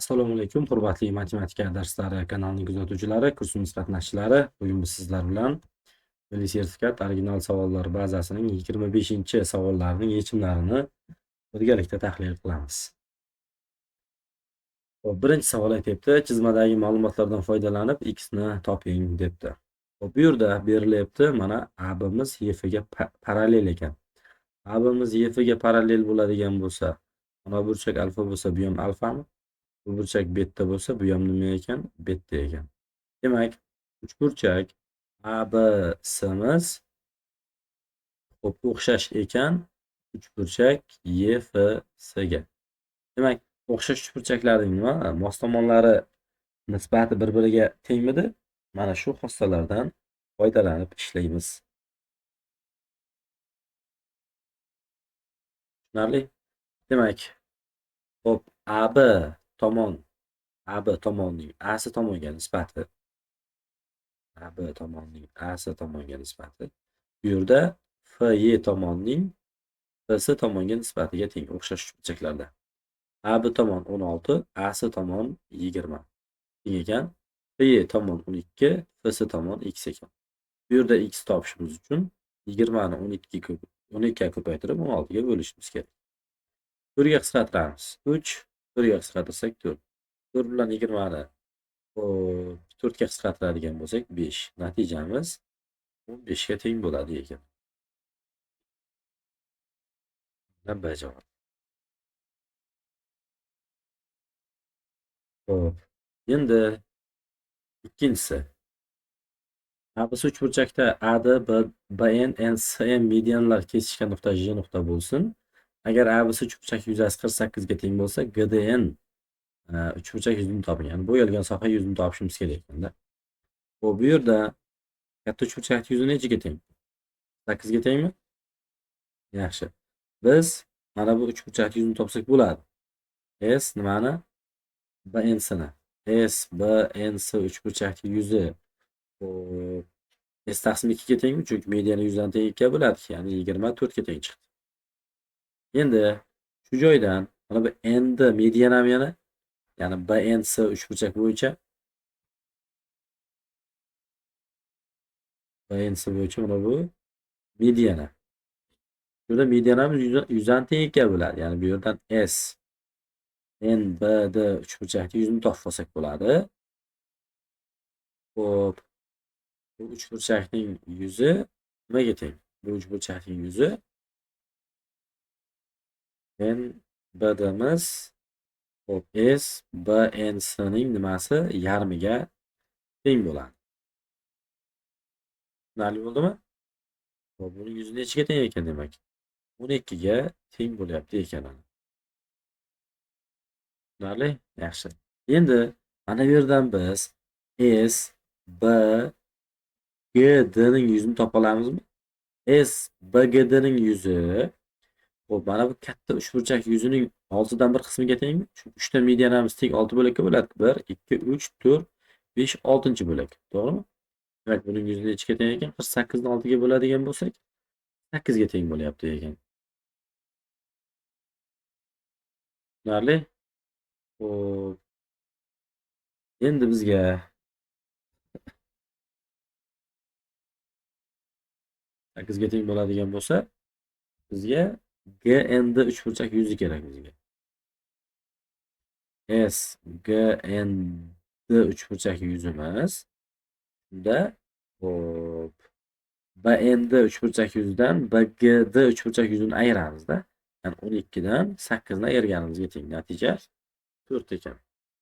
Assalomu alaykum, hurmatli matematika darslari kanalining kuzatuvchilari, kursimiz qatnashchilari. Bugun biz sizlar bilan Milliy sertifikat original savollar bazasining 25-savollarining yechimlarini birgalikda tahlil qilamiz. Xo'p, birinchi savol aytyapti, chizmadagi ma'lumotlardan foydalanib x ni toping debdi. Xo'p, bu yerda berilyapti, mana ABimiz EF ga parallel ekan. ABimiz EF ga parallel bo'ladigan bo'lsa, mana burchak alfa bo'lsa, bu ham alfami? Bu burchak beta bo'lsa, bu ham nima ekan? Beta ekan. Demak, uchburchak ABC'miz xo'p o'xshash ekan uchburchak EFC ga. Demak, o'xshash uchburchaklarning nima? Mos tomonlari nisbati bir-biriga tengmidi? Mana shu xossalardan foydalanib ishlaymiz. Tushunarli? Demak, xo'p, AB tomon, AB tomonning AC tomonga nisbati, AB tomonning AC tomonga nisbati bu yerda FE tomonning FC tomonga nisbatiga teng o'xshash uchburchaklarda. AB tomon 16, AC tomon 20 teng ekan. FE tomon 12, FC tomon x ekan. Bu yerda x topishimiz uchun 20 ni 12 ga ko'paytirib 16 ga bo'lishimiz kerak. 4 ga qisqartiramiz. 3, 4 ga qisqartirsak 4. 4 bilan 20 ni 4 ga qisqartiradigan bo'lsak 5. Natijamiz 15 ga teng bo'ladi ekan. B javob. Xo'p, endi ikkinchisi. ABC uchburchakda AD, B, BN, N, CM medianlar kesishgan nuqta J nuqta bo'lsin. Agar ABC uchburchak yuzasi 48 ga teng bo'lsa, GDN uchburchak yuzini toping. Ya'ni bo'yalgan soha yuzini topishimiz kerak ekanda. Xo'p, bu yerda katta uchburchak yuzi nechaga teng? 8 ga tengmi? Yaxshi. Biz mana bu uchburchak yuzini topsak bo'ladi. S nimani? BNC ni. S B N C uchburchak yuzi xo'p, S taqsim 2 ga tengmi? Chunki mediani yuzdan teng 2 ga bo'ladi, ya'ni 24 ga teng chiqdi. Endi shu joydan mana bu N D median ham yana, ya'ni BNC uchburchak bo'yicha BNC bo'yicha mana bu mediana. Burada medianamiz yuzdan teng 2 ga bo'ladi. Ya'ni bu yerdan S N B D uchburchakni yuzini topib olsak bo'ladi. Xo'p, bu uchburchakning yuzi nimaga teng? Bu uchburchakning yuzi N B D'miz, xo'p, S B N C ning nimasi yarmiga teng bo'ladi. Tushunarli bo'ldimi? Xo'p, buning yuzi nechiga teng ekan demak? 12 ga teng bo'lyapti ekan. Tushunarli? Yaxshi. Endi mana bu yerdan biz S B G D ning yuzini topa olamizmi? S B G D ning yuzi, xo'p, mana bu katta uchburchak yuzining 6dan 1 qismiga tengmi? Shu 3 ta medianamiz teng 6 bo'lakka bo'ladi. 1, 2, 3, 4, 5, 6-bo'lak. To'g'rimi? Demak, buning yuzi nechiga teng ekan? 48 ni 6 ga bo'ladigan bo'lsak, 8 ga teng bo'lyapti ekan. Tushunarli? Xo'p. Endi bizga 8 ga teng bo'ladigan bo'lsa, bizga GND uchburchak yuzi kerak bizga. S GND uchburchak yuzimiz unda, xo'p, BND uchburchak yuzidan BGD uchburchak yuzini ayiramiz-da. Ya'ni 12 dan 8 ni ayirganimizga teng. Natija 4 ekan.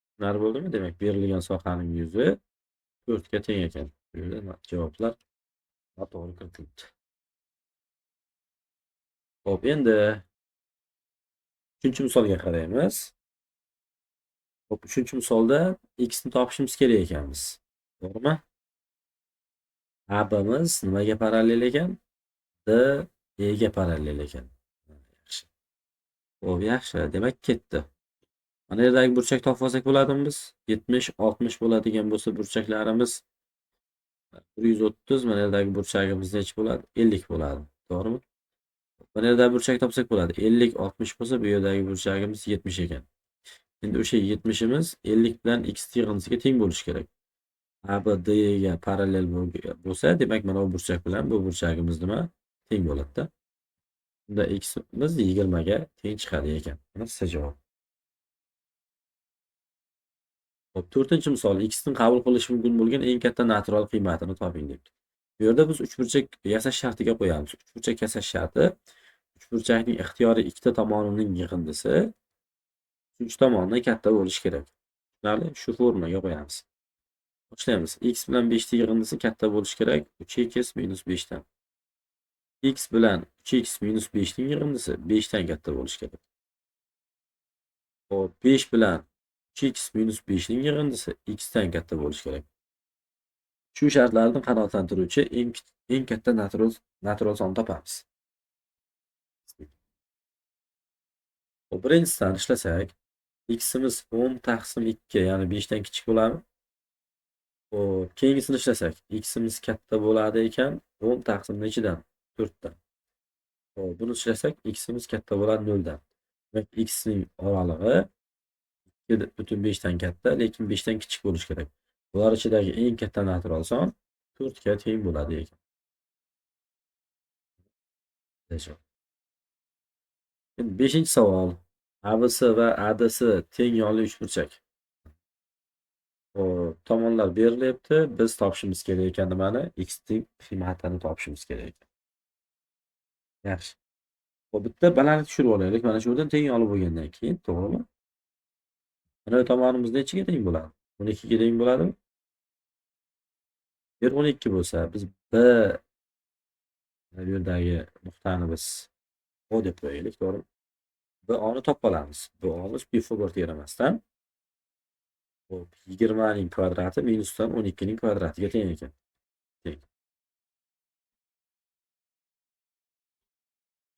Tushunarli bo'ldimi? Demak, berilgan sohaning yuzi 4 ga teng ekan. Bu yerda javoblar noto'g'ri kiritilibdi. Xo'p, endi 3-misolga qaraymiz. Xo'p, 3-misolda x ni topishimiz kerak ekanmiz. To'g'rimi? ABimiz nimaga parallel ekan? D E ga parallel ekan. Yaxshi. Xo'p, yaxshi. Demak, ketdi. Mana yerdagi burchak topib olsak bo'ladimi biz? 70, 60 bo'ladigan bo'lsa burchaklarimiz 130, mana yerdagi burchagimiz necha bo'ladi? 50 bo'ladi. To'g'rimi? Mana yerdagi burchak topsak bo'ladi. 50, 60 bo'lsa bu yerdagi burchagimiz 70 ekan. Endi o'sha 70imiz 50 bilan x yig'indisiga teng bo'lishi kerak. ABD ga parallel bo'lsa, demak mana bu burchak bilan bu burchagimiz nima? Teng bo'ladi-da. Unda ximiz 20 ga teng chiqadi ekan. Mana sizga javob. Xo'p, 4-misol x ning qabul qilish mumkin bo'lgan eng katta natural qiymatini toping debdi. Bu yerda biz uchburchak yasash shartiga qo'yamiz. Uchburchak yasash sharti uchburchakning ixtiyoriy ikkita tomonining yig'indisi uchinchi tomondan katta bo'lishi kerak. Tushunarli? Shu formaga qo'yamiz. Boshlaymiz. X bilan 5 ning yig'indisi katta bo'lishi kerak 3x minus 5 dan. X bilan 3x minus 5 ning yig'indisi 5 dan katta bo'lishi kerak. Xo'p, 5 bilan 3x minus 5 ning yig'indisi x dan katta bo'lishi kerak. Shu shartlarni qanoatlantiruvchi eng katta natural son topamiz. Xo'p, birinchisidan ishlasak, x'imiz 10 taqsim 2, ya'ni 5 dan kichik bo'ladimi? Xo'p, keyingisini ishlasak, x'imiz katta bo'ladi ekan 10 taqsim nechidan? 4 dan. Xo'p, buni ishlasak, x'imiz katta bo'ladi 0 dan. Demak, x ning oralig'i 2.5 dan katta, lekin 5 dan kichik bo'lishi kerak. Bular ichidagi eng katta natural son 4 ga teng bo'ladi ekan. Endi 5-savol. ABC va ADC teng yonli uchburchak. Xo'p, tomonlar berilyapti. Biz topishimiz kerak ekan nimani? X ning qiymatini topishimiz kerak ekan. Yaxshi. Xo'p, bitta balandlik tushirib olaylik. Mana shu yerdan teng yonli bo'lgandan keyin, to'g'rimi? Mana bu tomonimiz nechiga teng bo'ladi? 12 ga teng bo'ladimi? Bu yer 12 bo'lsa, biz B bu yerdagi nuqtani biz O deb qo'yaylik, to'g'rimi? B O'ni topib olamiz. B O'miz Pifagor teoremasidan. Xo'p, 20 ning kvadrati minusdan 12 ning kvadratiga teng ekan. Teng.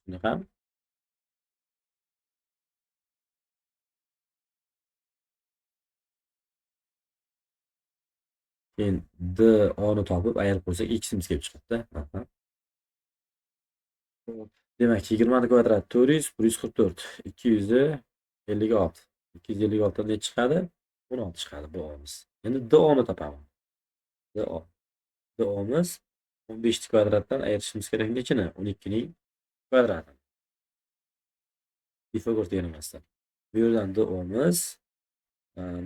Shuni ham keyin D O'ni topib ayirib qo'ysak x'imiz kelib chiqadi-da. Xo'p, demak 20 ning kvadrati 400, 144, 256. 256 dan necha chiqadi? 16 chiqadi bu O'miz. Endi D O'ni topaman. D O. D O'miz 15 ning kvadratdan ayirishimiz kerak nechini? 12 ning kvadratini. Pifagor teoremasidan. Bu yerdan D O'miz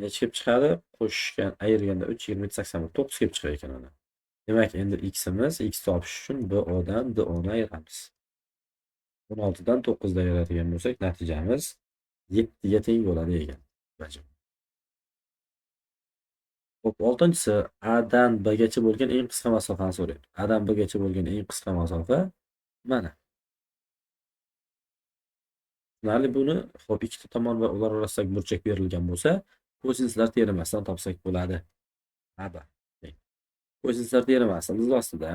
necha kelib chiqadi? Qo'shgan, ayirganda 3, 27, 81, 9 kelib chiqar ekan ana. Demak, endi x'imiz, x topish uchun B O'dan D O'ni ayiramiz. 16 dan 9 da ayiradigan bo'lsak, natijamiz 7 ga teng bo'ladi ekan. Xo'p, 6-chisi A dan B gacha bo'lgan eng qisqa masofani so'rayapti. A dan B gacha bo'lgan eng qisqa masofa mana. Tushunarli, buni xo'p, ikkita tomon va ular orasidagi burchak berilgan bo'lsa, kosinuslar teoremasidan topsak bo'ladi. A B. Kosinuslar teoremasi ildiz ostida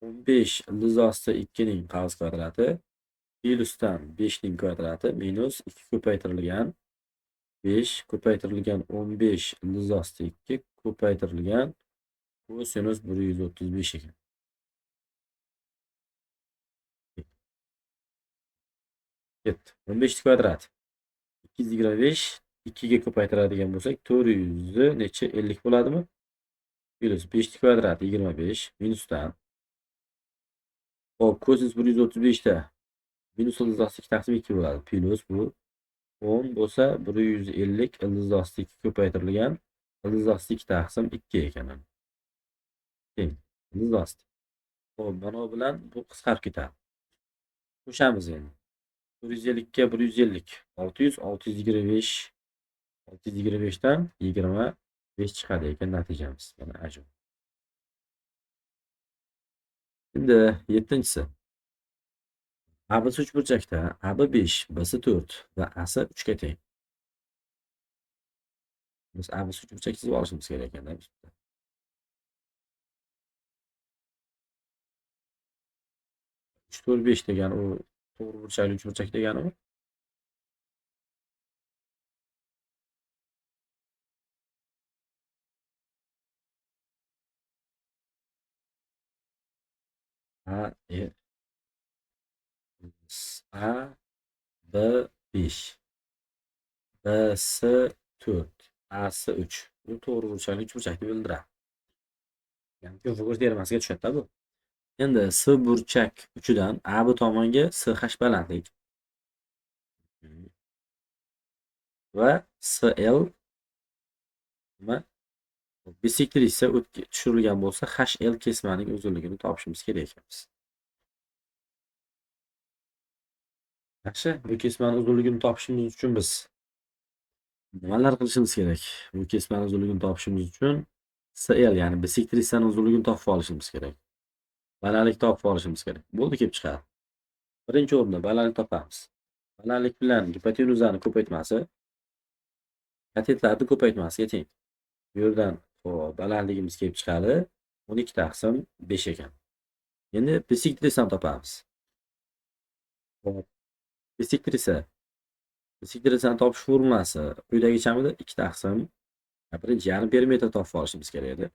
15 ildiz osti 2 ning qavs kvadrati plusdan 5 ning kvadrati minus 2 ko'paytirilgan 5 ko'paytirilgan 15 ildiz osti 2 ko'paytirilgan kosinus 135 ekan. Ketdi. 15 kvadrat 225 2 ga ko'paytiradigan bo'lsak 400 necha 50 bo'ladimi? Plus 5 kvadrat 25 minusdan. Xo'p, kosinus 135 da minus ildiz osti 2 taqsim 2 bo'ladi. Plus bu 10 bo'lsa 150 ildiz osti 2 ko'paytirilgan ildiz osti 2 taqsim 2 ekan. Teng. Ildiz osti. Xo'p, mana bu bilan bu qisqarib ketadi. Qo'shamiz endi. 450 ga 150 600 625 625 dan 25 chiqadi ekan natijamiz. Mana ajoyib. Endi 7-chisi. ABC uchburchakda AB 5, BC 4 va AC 3 ga teng. Biz ABC uchburchak chizib olishimiz kerak ekanda. 3 4 5 degani u to'g'ri burchakli uchburchak deganimi? A, E, S, A, B, 5. BC 4, AC 3. Bu to'g'ri burchakli uchburchakni bildiradi. Ya'ni Pifagor teoremasiga tushadi-da bu. Endi S burchak uchidan AB tomonga SH balandlik va SL nima? Bisektrisa tushirilgan bo'lsa, HL kesmaning uzunligini topishimiz kerak ekanmiz. Yaxshi, bu kesmaning uzunligini topishimiz uchun biz nimalar qilishimiz kerak? Bu kesmaning uzunligini topishimiz uchun SL, ya'ni bisektrisaning uzunligini topib olishimiz kerak. Balandlik topib olishimiz kerak. Bo'ldi, kelib chiqadi. Birinchi o'rinda balandlik topamiz. Balandlik bilan gipotenuzani ko'paytmasi katetlarni ko'paytmasiga teng. Bu yerdan balandligimiz kelib chiqadi 12 taqsim 5 ekan. Endi bisektrisani topamiz. Xo'p, bisektrisa. Bisektrisani topish formulasi quyidagichamidi? 2 taqsim birinchi yarim perimetr topib olishimiz kerak edi.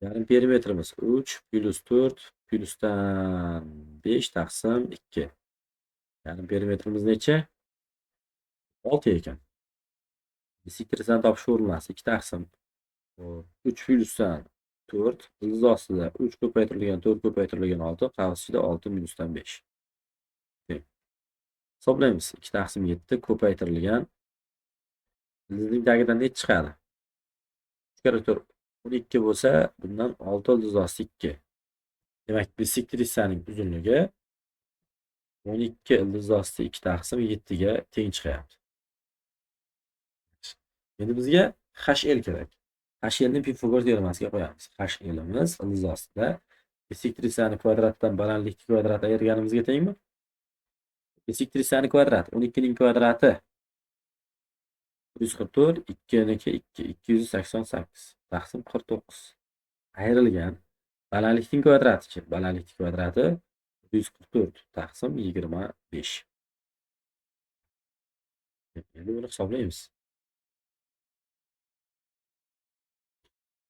Yarim perimetrimiz 3 plus 4 plusdan 5 taqsim 2. Yarim perimetrimiz necha? 6 ekan. Bisektrisani topish formulasi 2 taqsim 3 plusdan 4 ildiz ostida 3 ko'paytirilgan 4 ko'paytirilgan 6 qavs ichida 6 minusdan 5. Hisoblaymiz. 2 taqsim 7 ko'paytirilgan ildizning tagidan necha chiqadi? 3 karra 4 12 bo'lsa, bundan 6 ildiz osti 2. Demak, bisektrisaning uzunligi 12 ildiz osti 2 taqsim 7 ga teng chiqyapti. Endi bizga HL kerak. HLni Pifagor teoremasiga qo'yamiz. HLimiz ildiz ostida bisektrisani kvadratdan balandlikni kvadrat ayirganimizga tengmi? Bisektrisani kvadrat 12 ning kvadrati 144, 2 niki 2, 288 taqsim 49 ayrilgan balandlikning kvadratichi. Balandlikning kvadrati 144 taqsim 25. Endi buni hisoblaymiz.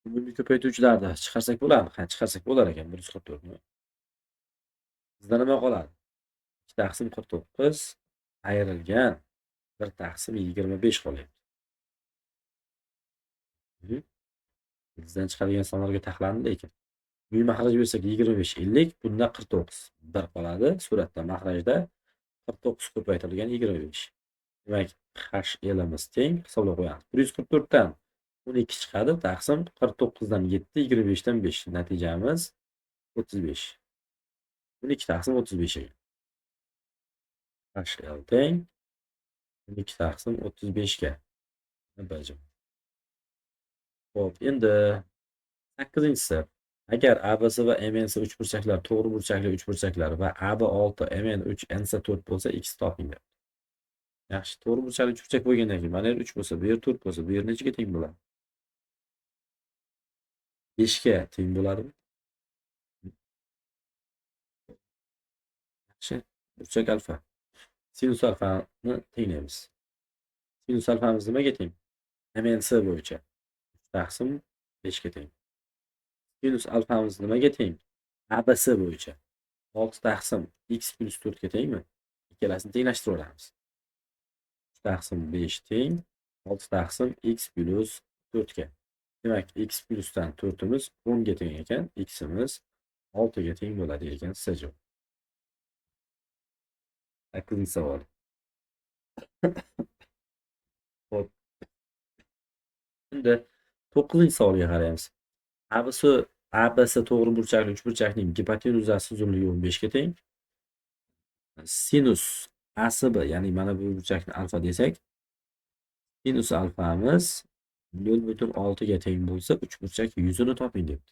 Umumiy ko'paytuvchilarni chiqarsak bo'ladimi? Ha, chiqarsak bo'lar ekan 144 ni. Bizda nima qoladi? 2 taqsim 49 ayrilgan 1 taqsim 25 qolyapti. Bizdan chiqadigan sonlarga taxlandi lekin. Umumiy mahraj bersak 25 50, bunda 49 1 qoladi. Suratda mahrajda 49 ko'paytirilgan 25. Demak, HLimiz teng hisoblab qo'yamiz. 144 dan 12 chiqadi, taqsim 49 dan 7, 25 dan 5. Natijamiz 35. 12 taqsim 35 ekan. HL teng 12 taqsim 35 ga. Bajim. Xo'p, endi 8-inchisi. Agar ABC va MNC uchburchaklar to'g'ri burchakli uchburchaklar va AB 6, MN 3, NC 4 bo'lsa, X toping deyapti. Yaxshi, to'g'ri burchakli uchburchak bo'lgandan keyin mana yer 3 bo'lsa, bu yer 4 bo'lsa, bu yer nechaga teng bo'ladi? 5 ga teng bo'ladimi? Yaxshi, burchak alfa. Sinus alfani tenglaymiz. Sinus alfamiz nimaga teng? MNC bo'yicha 3 taqsim 5 ga teng. Sinus alfamiz nimaga teng? ABC bo'yicha 6 taqsim x plus 4 ga tengmi? Ikkalasini tenglashtirib 3 taqsim 5 teng 6 taqsim x plus 4 ga. Demak, x plusdan 4imiz 10 ga teng ekan, ximiz 6 ga teng bo'ladi ekan sizga. 8-savol. Xo'p. Endi 9-savolga qaraymiz. ABC to'g'ri burchakli uchburchakning gipotenuzasi uzunligi 15 ga teng. Sinus ACB, ya'ni mana bu burchakni alfa desak, sinus alfamiz 0.6 ga teng bo'lsa, uchburchak yuzini toping debdi.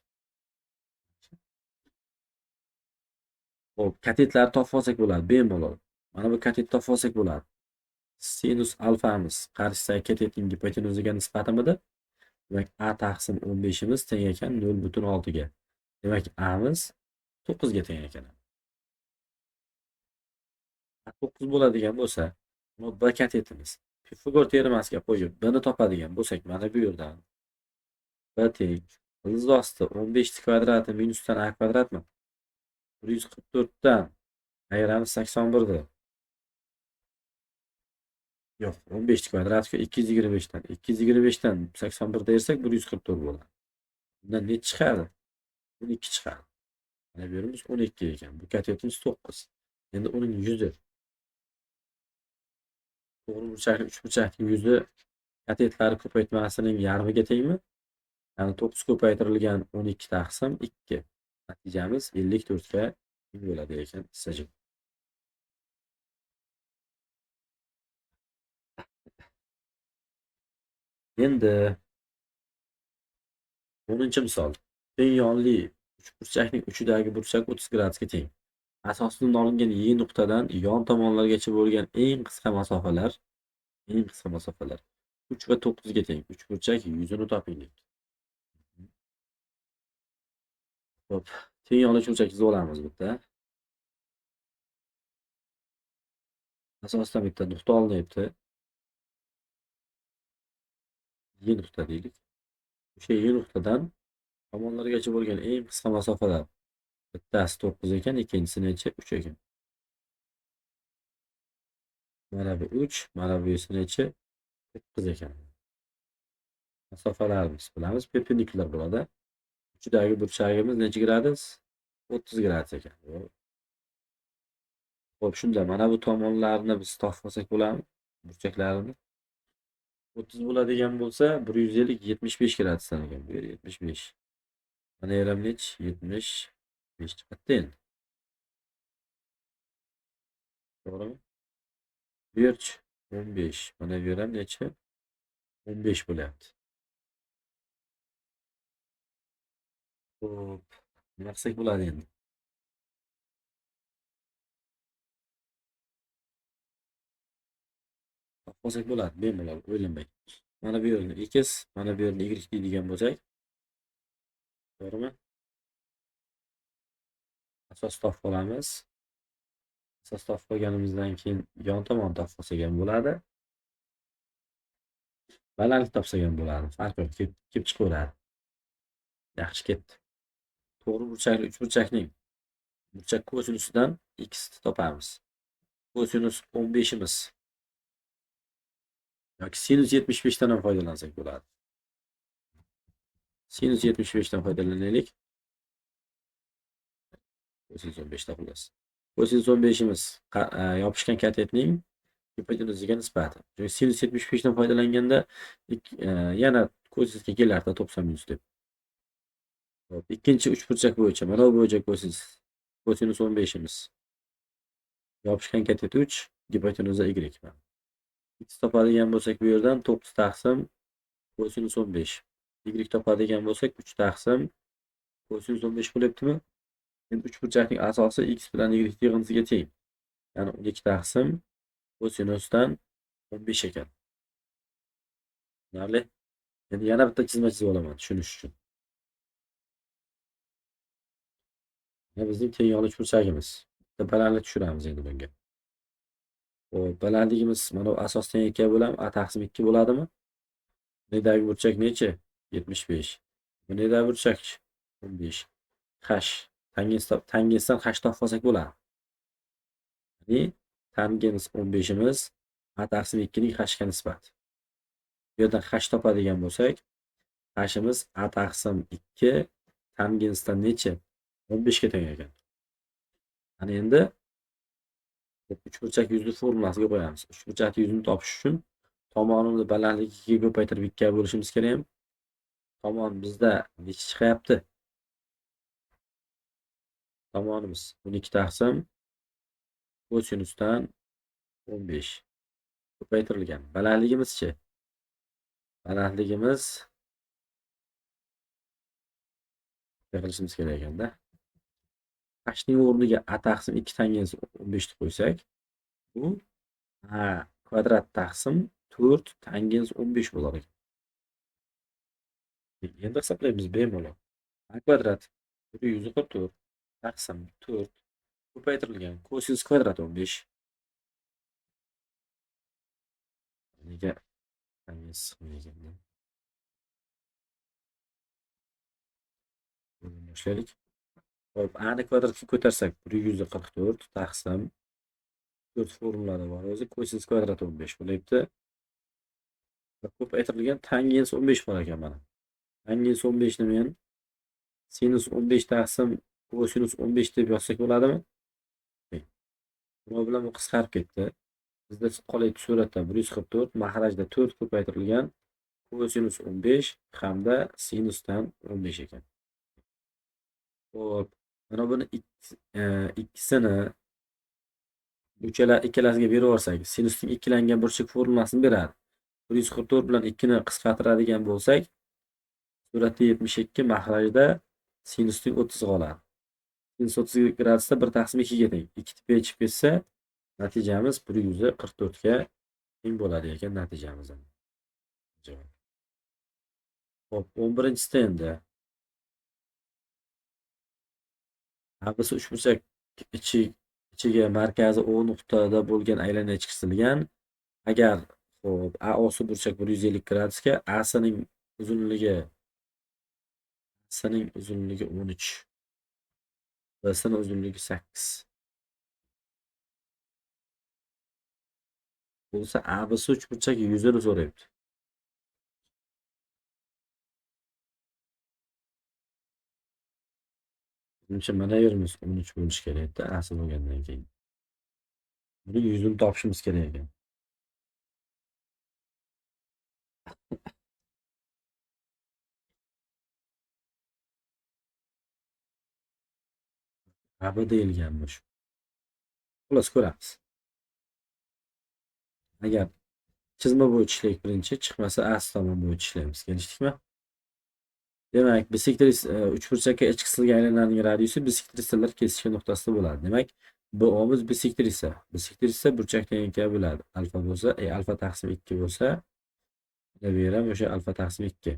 Xo'p, katetlarni topib olsak bo'ladi, bemalol. Mana bu katetni topib olsak bo'ladi. Sinus alfamiz qarshisidagi katetning gipotenuziga nisbatimidi? Demak, A taqsim 15imiz teng ekan 0.6 ga. Demak, A'miz 9 ga teng ekan. A 9 bo'ladigan bo'lsa, buni B katetimiz Pifagor teoremasiga qo'yib B ni topadigan bo'lsak, mana bu yerdan B teng ildiz osti 15 kvadrati minusdan A kvadratmi? 144 dan ayiramiz 81 ni. Yo'q, 15 kvadratga 225 dan. 225 dan 81 dersak 144 bo'ladi. Bundan necha chiqadi? 12 chiqadi. Mana bu yerimiz 12 ekan. Bu katetimiz 9. Endi uning yuzi. To'g'ri burchakli uchburchakning yuzi katetlari ko'paytmasining yarmiga tengmi? Ya'ni 9 ko'paytirilgan 12 taqsim 2. Natijamiz 54 ga teng bo'ladi ekan qisqacha. Endi 10-misol. Teng yonli uchburchakning uchidagi burchak 30 gradusga teng. Asosidan olingan Y nuqtadan yon tomonlargacha bo'lgan eng qisqa masofalar 3 va 9 ga teng. Uchburchak yuzini toping deydi. Xo'p, teng yonli uchburchak chizib olamiz bitta. Asosdan bitta nuqta olinyapti. Y nuqta deylik. O'sha Y nuqtadan tomonlargacha bo'lgan eng qisqa masofalar bittasi 9 ekan, ikkinchisi necha? 3 ekan. Mana bu 3, mana bu esa necha? 9 ekan. Masofalarimiz bilamiz, perpendikulyar bo'ladi. Uchidagi burchagimiz necha gradus? 30 gradus ekan. Xo'p, shunda mana bu tomonlarni biz topib olsak bo'ladimi? Burchaklarini 30 bo'ladigan bo'lsa, 150 75 gradusdan ekan. Bu yer 75. Mana yer ham necha? 75 chiqadi endi. To'g'rimi? Bu yer 15. Mana bu yer ham necha? 15 bo'lyapti. Xo'p, nima qilsak bo'ladi endi? Olsak bo'ladi, bemalol o'ylanmay. Mana bu yerni x, mana bu yerni y deydigan bo'lsak, to'g'rimi? Asos topib olamiz. Asos topib olganimizdan keyin yon tomon topib olsak ham bo'ladi. Balandlik topsak ham bo'ladi. Farq yo'q, kelib chiqaveradi. Yaxshi ketdi. To'g'ri burchakli uchburchakning burchak kosinusidan x ni topamiz. Kosinus 15imiz yoki sinus 75 dan ham foydalansak bo'ladi. Sinus 75 dan foydalanaylik. Kosinus 15 da xullas. Kosinus 15imiz yopishgan katetning gipotenuziga nisbati. Chunki sinus 75 dan foydalanganda yana kosinusga kelardi 90 minus deb. Xo'p, ikkinchi uchburchak bo'yicha, mana bu bo'yicha kosinus 15imiz. Yopishgan katet 3, gipotenuza y. X topadigan bo'lsak bu yerdan 9 taqsim kosinus 15. Y topadigan bo'lsak 3 taqsim kosinus 15 bo'lyaptimi? Endi uchburchakning asosi x bilan y yig'indisiga teng. Ya'ni 12 taqsim kosinusdan 15 ekan. Tushunarli? Endi yana bitta chizma chizib olaman tushunish uchun. Mana bizning teng yonli uchburchagimiz. Bitta balandlik tushiramiz endi bunga. Xo'p, balandligimiz mana bu asosdan 2 bo'lamiz, a taqsim 2 bo'ladimi? Bunidagi burchak necha? 75. Bunidagi burchak 15. H tangensdan h topib olsak bo'ladi. Ya'ni tangens 15imiz a taqsim 2 ning h ga nisbati. Bu yerdan h topadigan bo'lsak, h'imiz a taqsim 2 tangensdan necha? 15 ga teng ekan. Ana endi uchburchak yuzli formulasiga qo'yamiz. Uchburchak yuzini topish uchun tomonini balandligi 2 ga ko'paytirib 2 ga bo'lishimiz kerak. Tomon bizda necha chiqyapti? Tomonimiz 12 taqsim kosinusdan 15 ko'paytirilgan. Balandligimizchi? Balandligimiz qilishimiz kerak ekanda. H'ning o'rniga a taqsim 2 tangens 15 ni qo'ysak, bu a kvadrat taqsim 4 tangens 15 bo'lar ekan. Endi hisoblaymiz bemalol. A kvadrat 144 taqsim 4 ko'paytirilgan kosinus kvadrat 15. Nega tangens chiqmaydi? Boshlaylik. Xo'p, a ni kvadratga ko'tarsak 144 taqsim 4 formulada bor. O'zi kosinus kvadrat 15 bo'lyapti. Va ko'paytirilgan tangens 15 bor ekan mana. Tangens 15 ni men sinus 15 taqsim kosinus 15 deb yozsak bo'ladimi? Buni bilan bu qisqarib ketdi. Bizda qolaydi suratda 144, mahrajda 4 ko'paytirilgan kosinus 15 hamda sinusdan 15 ekan. Xo'p, mana buni ikkisini ikkalasiga berib yuborsak, sinusning ikkilangan burchak formulasini beradi. 144 bilan 2 ni qisqartiradigan bo'lsak, suratda 72, mahrajda sinusning 30 qoladi. Sinus 30 gradusda 1 taqsim 2 ga teng. 2 tepaga chiqib ketsa, natijamiz 144 ga teng bo'ladi ekan natijamiz. Xo'p, 11-chisida endi ABC uchburchak ichiga markazi O nuqtada bo'lgan aylana chizilgan. Agar xo'p, AOC burchak 150 gradusga, ACning uzunligi 13, BCning uzunligi 8. Bo'lsa ABC uchburchak yuzini so'rayapti. Menimcha mana yerimiz 13 bo'lishi kerak edi, AC bo'lgandan keyin. Buni yuzini topishimiz kerak ekan. AB deyilganmish. Xullas ko'ramiz. Agar chizma bo'yicha ishlaylik birinchi, chiqmasa AC tomon bo'yicha ishlaymiz. Kelishdikmi? Demak, bisektris uchburchakka ichki qismga aylananing radiusi bisektrisalar kesishgan nuqtasida bo'ladi. Demak, BO'miz bisektrisa. Bisektrisa burchak teng bo'ladi. Alfa bo'lsa, alfa taqsim 2 bo'lsa, bu yer ham o'sha alfa taqsim 2.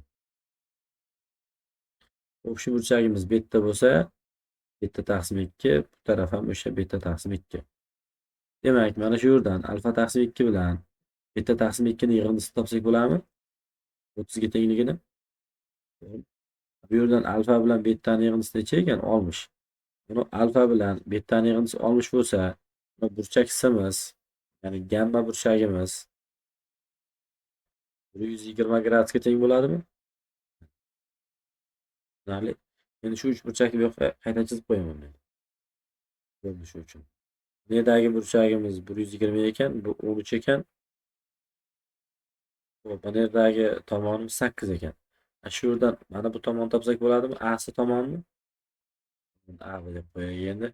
O'sha burchagimiz beta bo'lsa, beta taqsim 2, bu taraf ham o'sha beta taqsim 2. Demak, mana shu yerdan alfa taqsim 2 bilan beta taqsim 2 ni yig'indisini topsak bo'ladimi? 30 ga tengligini. Bu yerdan alfa bilan betani yig'indisi necha ekan? 60. Buni alfa bilan betani yig'indisi 60 bo'lsa, burchak simiz, ya'ni gamma burchagimiz 120 gradusga teng bo'ladimi? Tushunarli. Endi shu uchburchakni bu yoqqa qayta chizib qo'yaman men. Bo'ldi shu uchun. Nedagi burchagimiz 120 ekan, bu 13 ekan. Xo'p, bu yerdagi tomonimiz 8 ekan. Shu yerdan mana bu tomonni topsak bo'ladimi? AC tomonni. A deb qo'yay endi.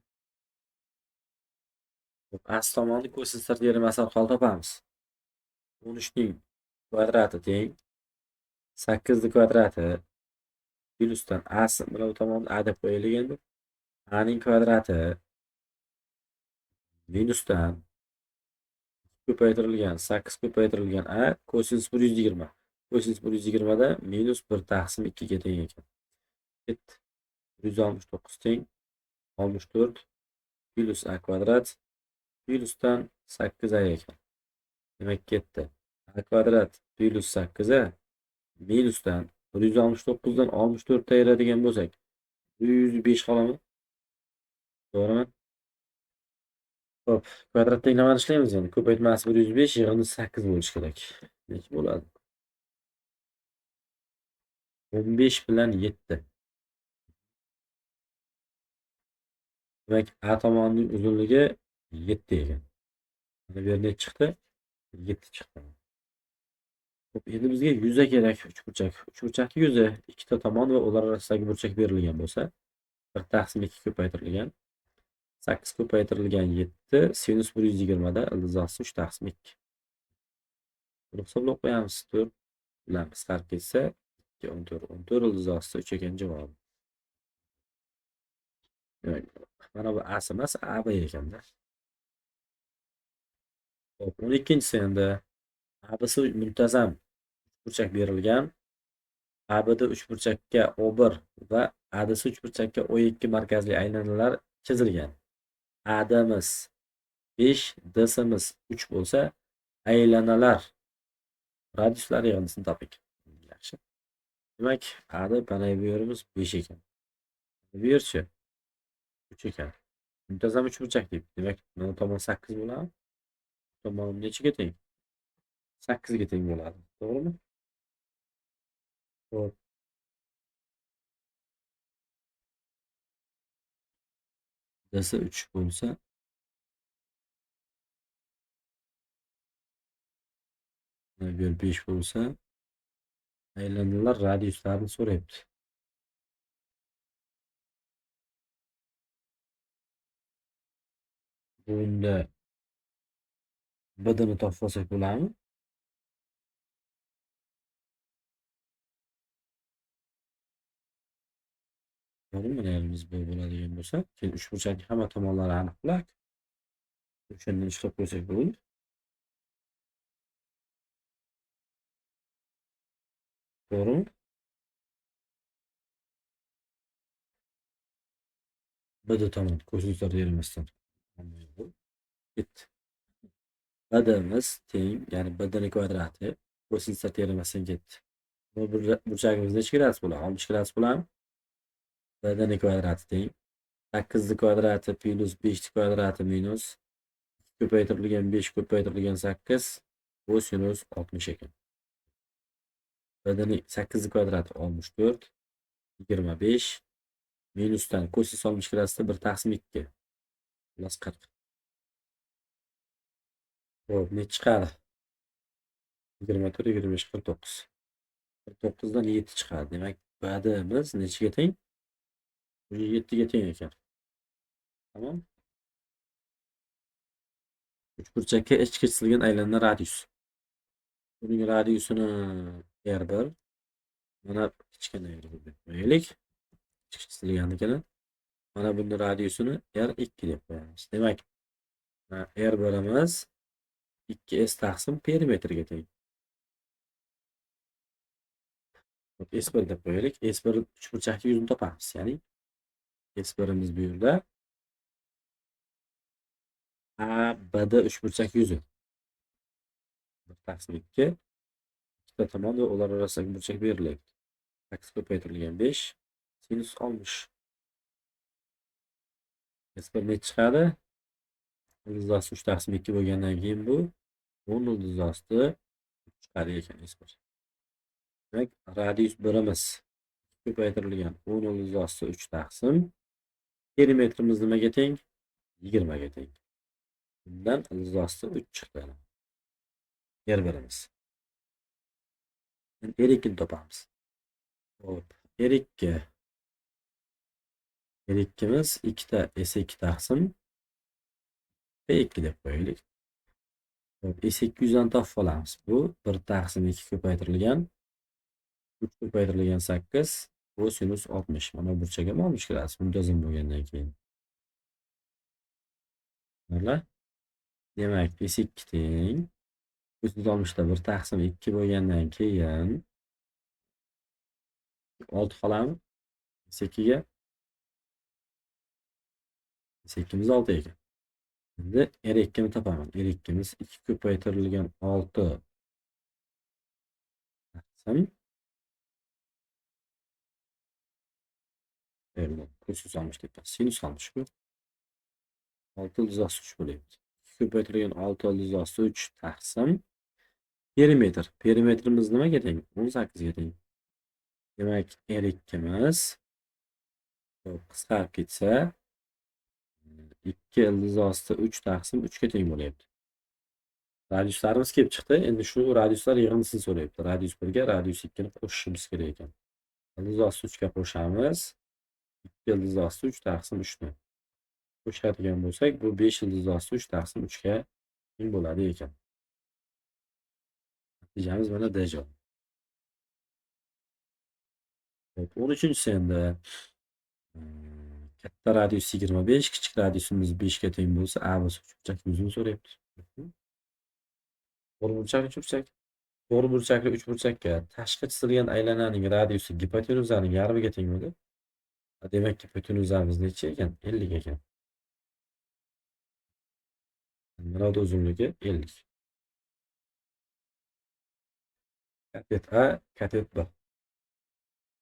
Xo'p, AC tomonni kosinus teoremasi orqali topamiz. 13 ning kvadrati teng 8 ning kvadrati plyusdan AC, mana bu tomonni A deb qo'yaylik endi. A ning kvadrati minusdan ko'paytirilgan 8 ko'paytirilgan A kosinus 120. Kosinus 120 da minus 1 taqsim 2 ga teng ekan. Ketdi. 169 teng 64 plyus A kvadrat plyusdan 8 A ekan. Demak ketdi. A kvadrat plyus 8 A minusdan 169 dan 64 ta ayiradigan bo'lsak 105 qoladimi? To'g'rimi? Xo'p, kvadrat tenglamani ishlaymiz endi. Ko'paytmasi 105, yig'indisi 8 bo'lishi kerak. Necha bo'ladi? 15 bilan 7. Demak, A tomonining uzunligi 7 ekan. Mana bu yerda necha chiqdi? 7 chiqdi. Xo'p, endi bizga yuza kerak uchburchak. Uchburchakning yuzi ikkita tomon va ular orasidagi burchak berilgan bo'lsa, 1 taqsim 2 ko'paytirilgan 8 ko'paytirilgan 7 sinus 120 da ildiz osti 3 taqsim 2. Buni hisoblab qo'yamiz. 4 bilan qisqarib ketsa 2 14, 14 ildiz osti 3 ekan javobi. Demak, mana bu A emas, AB ekanda. Xo'p, 12-chisi endi ABC muntazam uchburchak berilgan. ABD uchburchakka O1 va ADC uchburchakka O2 markazli aylanalar chizilgan. ADmiz 5, DCmiz 3 bo'lsa, aylanalar radiuslari yig'indisini toping. Yaxshi. Demak, AD mana bu yerimiz 5 ekan. Bu yerchi 3 ekan. Muntazam uchburchak deb. Demak, mana tomon 8 bo'ladi. Tomonim nechaga teng? 8 ga teng bo'ladi. To'g'rimi? Xo'p. DC 3 bo'lsa, bu yer 5 bo'lsa, aylanalar radiuslarini so'rayapti. Bunda BDni topib olsak bo'ladimi? To'g'rimi? Mana yerimiz bu bo'ladigan bo'lsa, keyin uchburchakning hamma tomonlari aniq bo'ladi. O'shandan ishlab qo'ysak bo'ladi. To'g'rimi? BD tomon kosinuslar termasdan ketdi. BDmiz teng, ya'ni BDni kvadrati kosinuslar termasdan ketdi. Bu burchagimiz necha gradus bo'ladi? 60 gradus bo'ladimi? BDni kvadrati teng 8 kvadrati plus 5 kvadrati minus 2 ko'paytirilgan 5 ko'paytirilgan 8 kosinus 60 ekan. BDni 8 kvadrati 64 25 minusdan kosinus 60 gradusda 1 taqsim 2 plus 40. Xo'p, ne chiqadi? 24 25 49. 49 dan 7 chiqadi. Demak, BDmiz nechaga teng? 7 ga teng ekan. Tamom. Uchburchakka ichki chizilgan aylanma radius. Buning radiusini R1 mana kichkina R1 deb qo'yaylik. Ichki chizilganligini. Mana buni radiusini R2 deb qo'yamiz. Demak, R1imiz 2S taqsim perimetrga teng. S1 deb qo'yaylik. S1 uchburchakning yuzini topamiz. Ya'ni S1imiz bu yerda ABD uchburchak yuzi 1 taqsim 2 ikkita tomon va ular orasidagi burchak berilyapti. 8 ko'paytirilgan 5 sinus 60. S1 necha chiqadi? Ildiz 3 taqsim 2 bo'lgandan keyin bu 10 ildiz osti 3 chiqadi ekan S1. Demak, radius birimiz ko'paytirilgan 10 ildiz osti 3 taqsim perimetrimiz nimaga teng? 20 ga teng. Bundan ildiz osti 3 chiqdi. R1imiz. Endi R2 ni topamiz. Xo'p, R2. R2miz 2 ta S2 taqsim P2 deb qo'yaylik. Xo'p, S2 dan topib olamiz. Bu 1 taqsim 2 ko'paytirilgan 3 ko'paytirilgan 8 kosinus 60. Mana burchak ham 60 gradus muntazam bo'lgandan keyin. Mana demak, S2 teng kosinus 60 da 1 taqsim 2 bo'lgandan keyin 6 qoladimi? S2 ga S2miz 6 ekan. Endi R2 ni topaman. R2miz 2 ko'paytirilgan 6 taqsim kosinus 60 deb, sinus 60 bu. 6 ildiz osti 3 bo'lyapti. 2 ko'paytirilgan 6 ildiz osti 3 taqsim perimetr. Perimetrimiz nimaga teng? 18 ga teng. Demak, R2miz qisqarib ketsa 2 ildiz osti 3 taqsim 3 ga teng bo'lyapti. Radiuslarimiz kelib chiqdi. Endi shu radiuslar yig'indisini so'rayapti. Radius 1 ga radius 2 ni qo'shishimiz kerak ekan. Ildiz osti 3 ga qo'shamiz. 2 ildiz osti 3 taqsim 3 ni qo'shadigan bo'lsak, bu 5 ildiz osti 3 taqsim 3 ga teng bo'ladi ekan. Natijamiz mana D javob. 13-chisi endi katta radius 25, kichik radiusimiz 5 ga teng bo'lsa, ABC uchburchak yuzini so'rayapti. To'g'ri burchakli uchburchak. To'g'ri burchakli uchburchakka tashqi chizilgan aylananing radiusi gipotenuzaning yarmiga teng bo'ladi. Demak, gipotenuzamiz necha ekan? 50 ekan. Mana bu uzunligi 50. Katet A, katet B.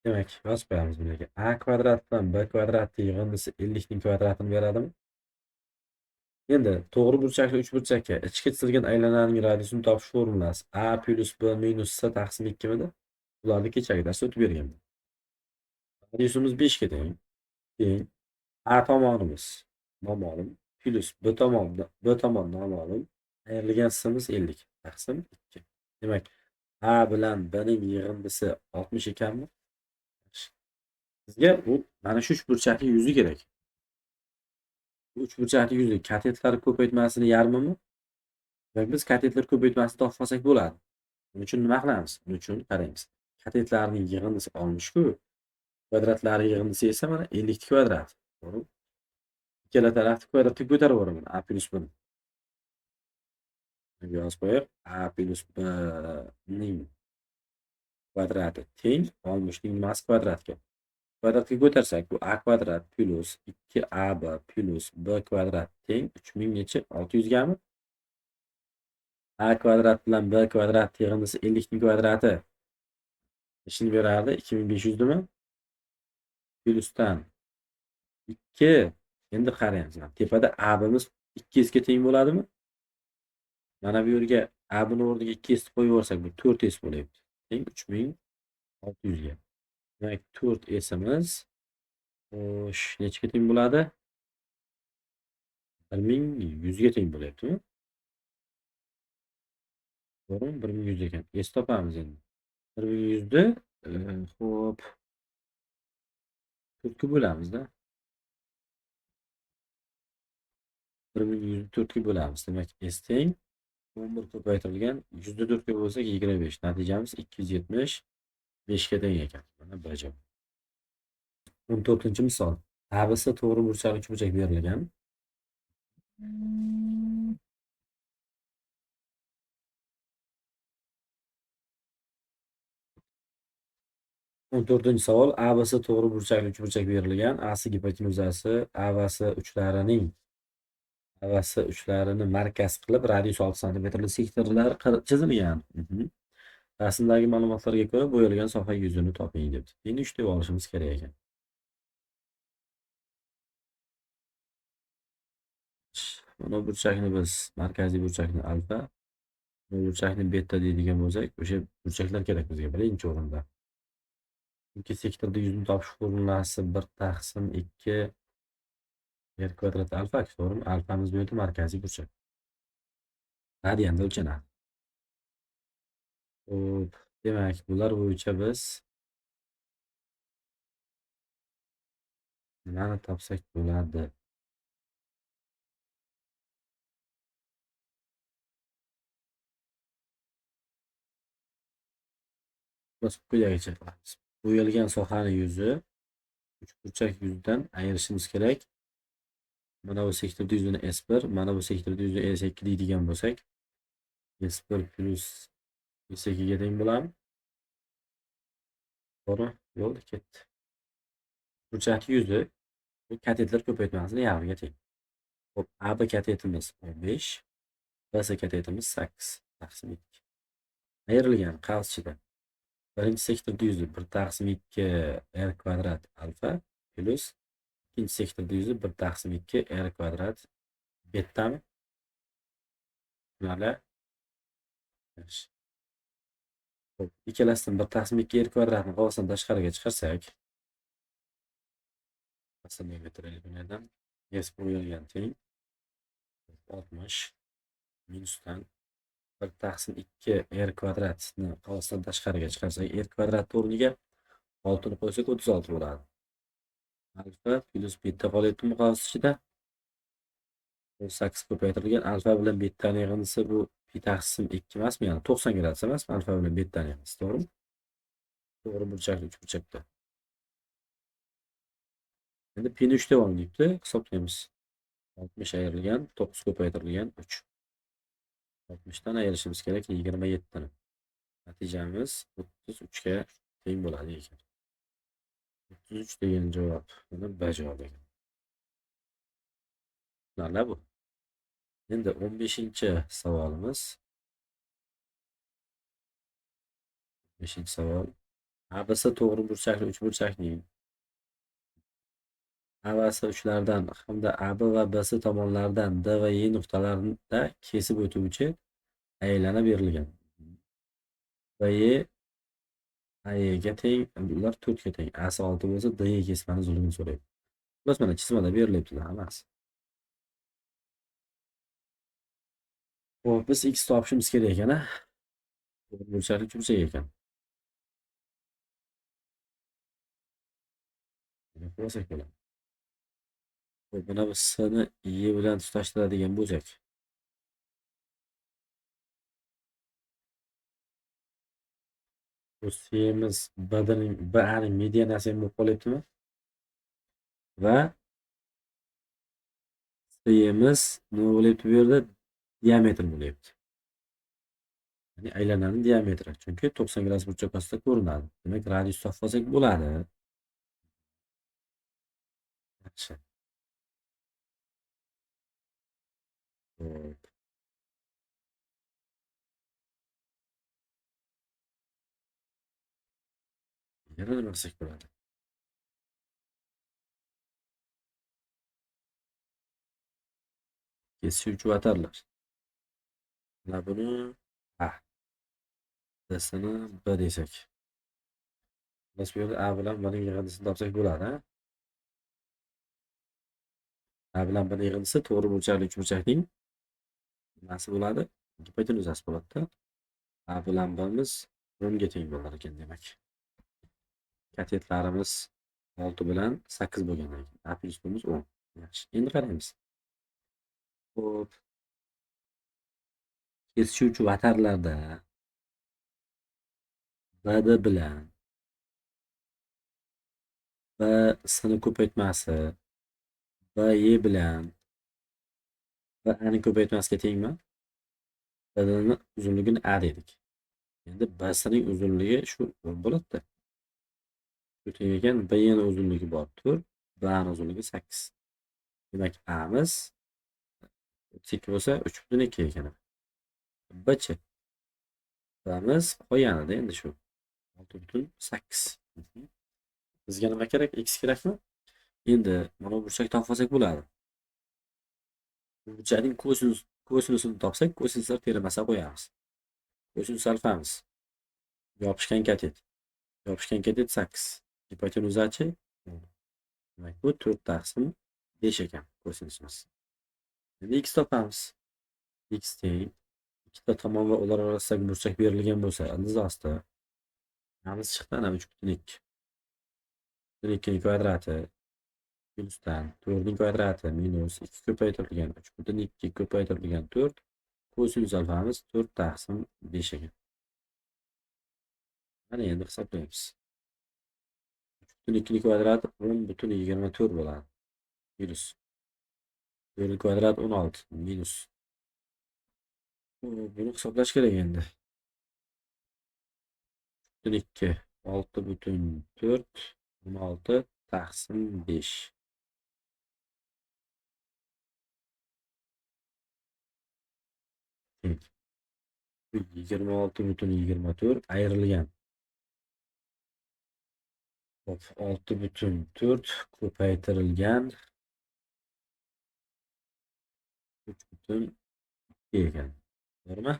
Demak, yozib qo'yamiz bularga. A kvadrat bilan B kvadrat yig'indisi 50 ning kvadratini beradimi? Endi to'g'ri burchakli uchburchakka ichki chizilgan aylananing radiusini topish formulasi a plyus b minus c taqsim 2 midi? Bularni kechagi darsda o'tib berganman. Radiusimiz 5 ga teng. Teng a tomonimiz noma'lum plyus b tomon noma'lum ayrilgan s'imiz 50 taqsim 2. Demak, a bilan b ning yig'indisi 60 ekanmi? Bizga bu mana shu uchburchakli yuzi kerak. Bu uchburchakli yuzi katetlar ko'paytmasini yarmimi? Demak, biz katetlar ko'paytmasini topib olsak bo'ladi. Buning uchun nima qilamiz? Buning uchun qaraymiz. Katetlarning yig'indisi 60-ku. Kvadratlari yig'indisi esa mana 50 kvadrat. To'g'rimi? Ikkala tarafni kvadratga ko'tarib yuboraman. A plyus b. Yozib qo'yib, a plyus b ning kvadrati teng 60 ning nimasi kvadratga. Kvadratga ko'tarsak, bu a kvadrat plyus 2ab plyus b kvadrat teng 3000 necha? 600 gami? A kvadrat bilan b kvadrat yig'indisi 50 ning kvadrati nechini berardi? 2500 dimi? Plyusdan 2. Endi qaraymiz. Tepada abimiz 2s ga teng bo'ladimi? Mana bu yerga a buni o'rniga 2s qo'yib yuborsak, bu 4s bo'lyapti. Teng 3600 ga. Demak, 4s'imiz xo'sh, nechaga teng bo'ladi? 1100 ga teng bo'lyaptimi? To'g'rimi? 1100 ekan. S topamiz endi. 1100 ni xo'p 4 ga bo'lamiz-da. 1100 ni 4 ga bo'lamiz. Demak, S teng 11 ko'paytirilgan 100 ni 4 ga bo'lsak 25. Natijamiz 275 ga teng ekan. Mana bu javob. 14-misol. ABC to'g'ri burchakli uchburchak berilgan. 14-savol. ABC to'g'ri burchakli uchburchak berilgan. AC gipotenuzasi ABC uchlarini markaz qilib radius 6 santimetrli sektorlar chizilgan. Rasmdagi ma'lumotlarga ko'ra bo'yalgan soha yuzini toping debdi. Endi 3 deb olishimiz kerak ekan. Mana bu burchakni biz markaziy burchakni alfa, bu burchakni beta deydigan bo'lsak, o'sha burchaklar kerak bizga birinchi o'rinda. Chunki sektorda yuzini topish formulasi 1 taqsim 2 r kvadrat alfa, to'g'rimi? Alfamiz bu yerda markaziy burchak. Radianda o'lchanadi. Xo'p, demak, bular bo'yicha biz nimani topsak bo'ladi? Biz quyidagicha qilamiz. Bo'yalgan sohani yuzi uchburchak yuzidan ayirishimiz kerak. Mana bu sektorda yuzini S1, mana bu sektorda yuzini S2 deydigan bo'lsak, S1 plyus S2 ga teng bo'ladi. To'g'ri, yo'l ketdi. Burchak yuzi bu katetlar ko'paytmasining yarmiga teng. Xo'p, AB katetimiz 15, BC katetimiz 8 taqsim 2. Ayrilgan qavs ichida birinchi sektorda yuzi 1 taqsim 2 r kvadrat alfa plyus ikkinchi sektorda yuzi 1 taqsim 2 r kvadrat betami? Tushunarli? Yaxshi. Xo'p, ikkalasidan 1 taqsim 2 r kvadratni qavsdan tashqariga chiqarsak, masalan, S bo'yalgan teng 60 minusdan 1 taqsim 2 r kvadratni qavsdan tashqariga chiqarsak, r kvadrat o'rniga 6 ni qo'ysak 36 bo'ladi. Alfa plyus beta qolyaptimi qavs ichida? 8 ko'paytirilgan alfa bilan betaning yig'indisi bu pi taqsim 2 emasmi? Ya'ni 90 gradus emasmi? Alfa bilan betaning yig'indisi, to'g'rimi? To'g'ri burchakli uchburchakda. Endi pi ni 3 deb oling debdi, hisoblaymiz. 60 ayrilgan 9 ko'paytirilgan 3. 60 dan ayirishimiz kerak 27 ni. Natijamiz 33 ga teng bo'ladi ekan. 33 degan javob mana B javob ekan. Tushunarli bu. Endi 15-savolimiz. 15-savol. ABC to'g'ri burchakli uchburchakning A va S uchlardan hamda AB va BC tomonlaridan D va E nuqtalarida kesib o'tuvchi aylana berilgan. BE AEga teng, ular 4 ga teng. AC 6 bo'lsa, DE kesmani uzunligini so'raydi. Xullas, mana chizmada berilyapti hammasi. Xo'p, biz x topishimiz kerak ekan, a? Burchakli uchburchak ekan. Nima qilsak bo'ladi? Xo'p, mana bu S ni E bilan tutashtiradigan bo'lsak. Bu C'miz BAning medianasi ham bo'lib qolyaptimi? Va C'miz nima bo'lyapti bu yerda? Diametr bo'lyapti. Ya'ni aylananing diametri. Chunki 90 gradus burchak ostida ko'rinadi. Demak, radius topib olsak bo'ladi. Yaxshi. Xo'p. Yana nima qilsak bo'ladi? Kesishuvchi vatarlar. Mana buni A, D'sini B desak. Biz bu yerda A bilan Bning yig'indisini topsak bo'ladi, a? A bilan Bning yig'indisi to'g'ri burchakli uchburchakning nimasi bo'ladi? Gipotenuzasi bo'ladi-da. A bilan B'miz 10 ga teng bo'lar ekan, demak. Katetlarimiz 6 bilan 8 bo'lgandan keyin A plyus B'miz 10. Yaxshi. Endi qaraymiz. Xo'p. Kesishuvchi vatarlarda BD bilan BSni ko'paytmasi BE bilan BAning ko'paytmasiga tengmi? BDni uzunligini A dedik. Endi BSning uzunligi shu 10 bo'ladi-da. Shu teng ekan, BEning uzunligi bor 4, BAning uzunligi 8. Demak, A'miz 32 bo'lsa 3.2 ekan. B-chi. B'miz qolganida endi shu 6.8. Bizga nima kerak? X kerakmi? Endi mana bu burchak topib olsak bo'ladi. Bu burchakning kosinusini topsak, kosinuslar termasa qo'yamiz. Kosinus alfamiz. Yopishgan katet. Yopishgan katet 8. Gipotenuzachi 10. Demak, bu 4 taqsim 5 ekan kosinusimiz. Endi x topamiz. X teng ikkita tomon va ular orasidagi burchak berilgan bo'lsa, ildiz osti namiz chiqdi ana 3.2. 3.2 kvadrati plyusdan 4 kvadrati minus 2 ko'paytirilgan 3.2 ko'paytirilgan 4 kosinus alfamiz 4 taqsim 5 ekan. Mana endi hisoblaymiz. 3.2 kvadrati 10.24 bo'ladi. Minus 4 kvadrat 16 minus. Buni hisoblash kerak endi. 3.2 6.4 16 taqsim 5. Teng. 26.24 ayrilgan. Hop, 6.4 ko'paytirilgan 3.2 ekan. To'g'rimi?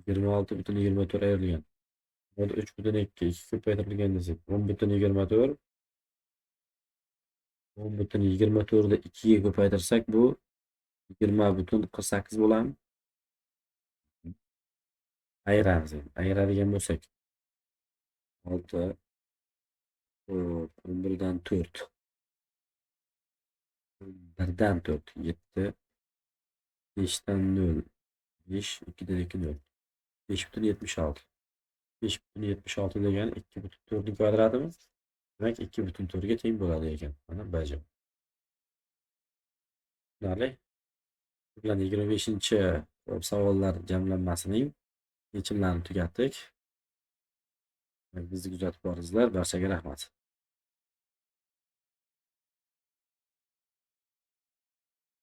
26.24 ayrilgan. Bunda 3.2 2 ko'paytirilgan desak 10.24. 10.24 ni 2 ga ko'paytirsak bu 20.48 bo'ladimi? Ayiramiz endi. Ayiradigan bo'lsak 6 11dan 4 1dan 4 7 5dan 0 5 2dan 2 0 5.76. 5.76 degani 2.4 kvadratimi? Demak 2.4 ga teng bo'ladi ekan. Mana B javob. Tushunarli? Bu bilan 25 savollar jamlanmasining yechimlarini tugatdik. Bizni kuzatib boringizlar. Barchaga rahmat.